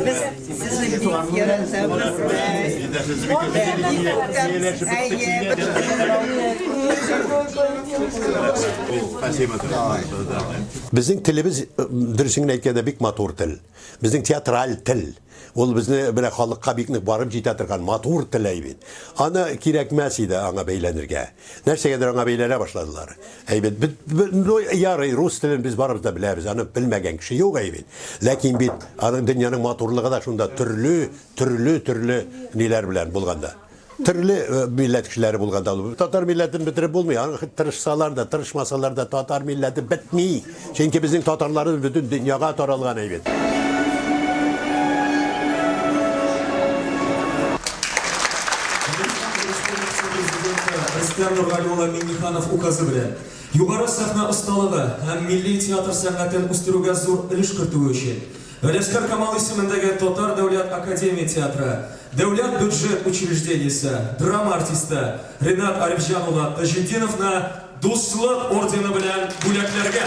Без сезне бик яратабыз. Безнең телебез, дөресен генә әйткәндә, бик матур тел. Безнең театраль тел. Ул безне менә халыкка бик нык барып җитә торган матур тел әйбит. Аны кирәкмәс иде аңа бәйләнергә. Нәрсәгәдер аңа бәйләнә башладылар. Әйбит. Ну, ярый, рус телен без барыбыз да беләбез. Аны белмәгән кеше юк әйбит. Ләкин бит аның дөньяның матурлыгы да шунда төрле, төрле, төрле ниләр белән булганда. Төрле э, милләт кешеләре булганда татар милләтен бетереп булмый. Аны тырышсалар да, тырышмасалар да татар милләте бетми. Чөнки безнең татарларыбыз бөтен дөньяга таралган әйбит. Рөстәм Нургали улы Миңнеханов указы белән, югары сәхнә осталыгы һәм милли театр сәнгатен үстерүгә зур өлеш кертүе өчен, Галиәсгар Камал исемендәге Татар дәүләт академия театры дәүләт бюджет учреждениесе драма артисты Ренат Арифҗан улы Таҗетдиновны Дуслык ордены белән бүләкләргә.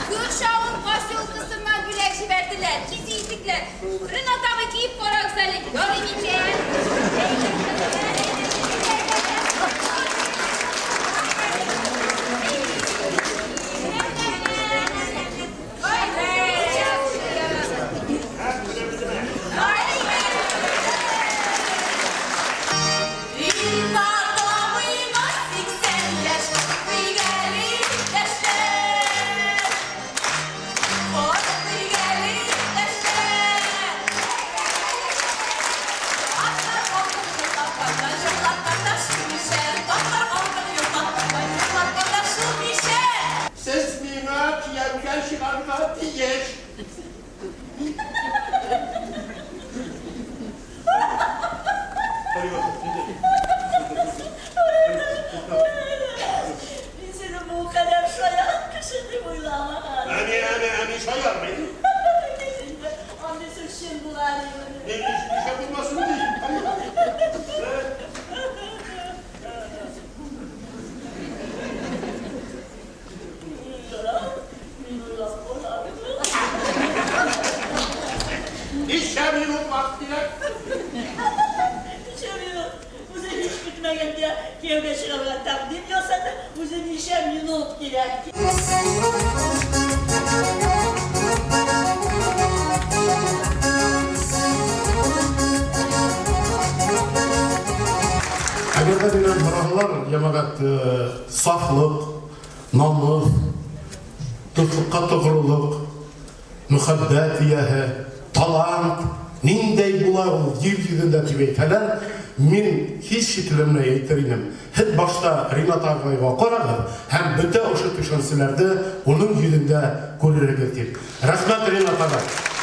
Күрше авыл поселкасыннан бүләк җибәрделәр, кизи итекләр. Ренат абый киеп карагыз әле, ярый микән? Сез миңа кияүгә чыгарга тиеш. Мин сине бу кадәр шаян кеше дип уйламаган. Әни, әни, әни шаярмый. Андыйсы чын була әле. Ни, ничә булмасын ди. Ничә минут вакыт кирәк? Ничә минут? Үзе һич көтмәгәндә кияүгә чыгарга тәкъдим ясады, үзе ничә минут кирәк? Әгәр дә миннән сорасалар, җәмәгать, сафлык, намус, дуслыкка тугрылык, мөхәббәт ияһе, талант ниндәй була ул җир йөзендә дип әйтәләр, мин һич шикләнмәй әйтер идем, һез башта Ринат агайга карагыз һәм бөтә ошо төшенчәләрне уның йөзендә күререгез дип. Рәхмәт, Ринат агай!